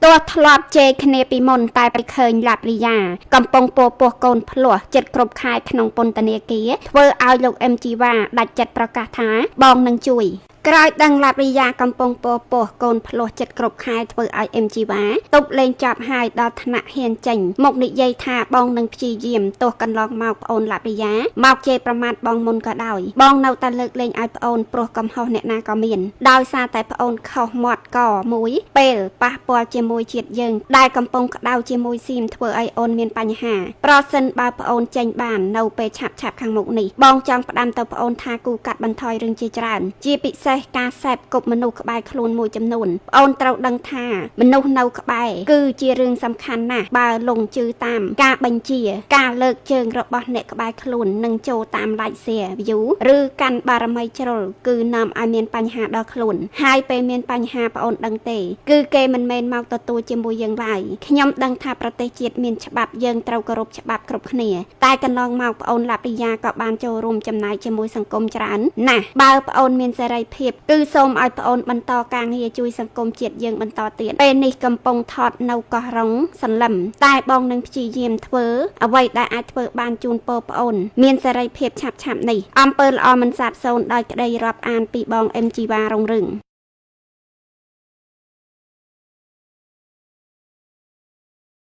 ទោះធ្លាប់ជេរគ្នាពីមុនតែไปឃើញឡាប់រីយ៉ាកំពុងពោពោះកូនភ្លោះចិត្តគ្រប់ខែក្នុងពន្ធនាគារធ្វើឲ្យលោកអឹមជីវ៉ាដាច់ចិត្តប្រកាសថាបងនឹងជួយក្រោយដឹងឡាប់រីយ៉ាកំពុងពោពោះកូនភ្លោះចិត្តគ្រប់ខែធ្វើឲ្យអឹមជីវ៉ាទប់លេងចាប់ហើយដល់ថ្នាក់ហ៊ានចេញមកនិយាយថាបងនឹងព្យាយាមទោះកន្លងមកប្អូនឡាប់រីយ៉ាមកជេរប្រមាថបងមុនក៏ដោយបងនៅតែលើកលែងឲ្យប្អូនព្រោះកំហុសអ្នកណាក៏មានដោយសារតែប្អូនខុសមាត់កមួយពេលប៉ះពាល់ជាមួយជាតិយើងដែលកំពុងក្តៅជាមួយស៊ីមធ្វើឲ្យអូនមានបញ្ហាប្រសិនបើប្អូនចេញបាននៅពេលឆាប់ឆាប់ខាងមុខនេះបងចង់ផ្ដាំទៅប្អូនថាគូកាត់បន្ថយរឿងជាច្រើនជាពិសេសការសេពគប់មនុស្សក្បែរខ្លួនមួយចំនួនប្អូនត្រូវដឹងថាមនុស្សនៅក្បែរគឺជារឿងសំខាន់ណាស់បើលងជឿតាមការបញ្ជាការលើកជើងរបស់អ្នកក្បែរខ្លួននឹងចូលតាម like share view ឬកាន់បារមីជ្រុលគឺនាំឲ្យមានបញ្ហាដល់ខ្លួនហើយពេលមានបញ្ហាប្អូនដឹងទេគឺគេមិនមែនមកទទួលជាមួយយើងឡើយខ្ញុំដឹងថាប្រទេសជាតិមានច្បាប់យើងត្រូវគោរពច្បាប់គ្រប់គ្នាតែកន្លងមកប្អូនឡាប់រីយ៉ាក៏បានចូលរួមចំណែកជាមួយសង្គមច្រើនណាស់បើប្អូនមានសេរីភាពគឺសូមឲ្យប្អូនបន្តការងារជួយសង្គមជាតិយើងបន្តទៀតពេលនេះកំពុងថតនៅកោះរងសន្លឹមតែបងនឹងព្យាយាមធ្វើអ្វីដែលអាចធ្វើបានជូនពរប្អូនមានសេរីភាពឆាប់ៗនេះអំពើល្អមិនសាបសូន្យដោយក្តីរាប់អានពីបងអឹមជីវ៉ារុងរឿង។